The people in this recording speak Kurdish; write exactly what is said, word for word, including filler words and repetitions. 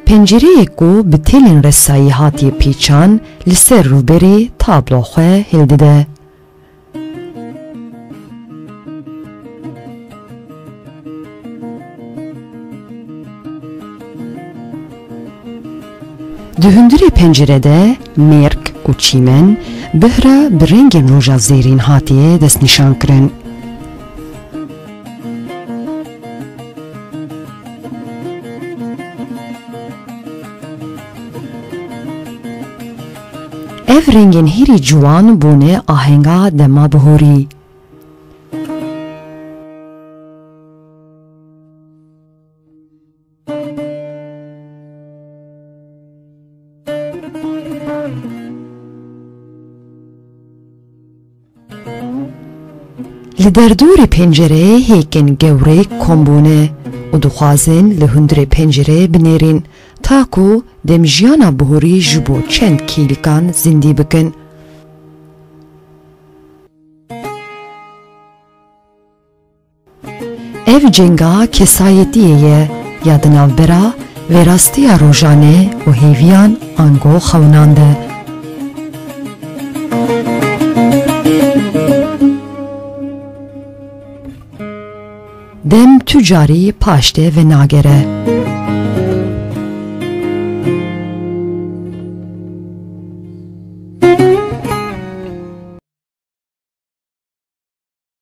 Pencereyê ku bi têlên resayî hatiye pîçan, li ser rûberê tablo xwe hildide. Di hundirê pencere de mêrk û çîmen bihra bi rengên roja zêrîn hatiye destnîşankirin. Ev rengên hêrî ciwan bûne ahenga dema bihorî. Li derdorê pencereyê hêkên gewrêk kom bûne û dixwazin li hundirê pencereyê binêrîn, ta ku demjiyana bihorî ji bo çend kêlikan zindî bikin. Ev cenga kesayetiyê ye ya di navbera vêrastiya rojane û hêviyan ango xewinan de. Dem tu carî paştê venagere.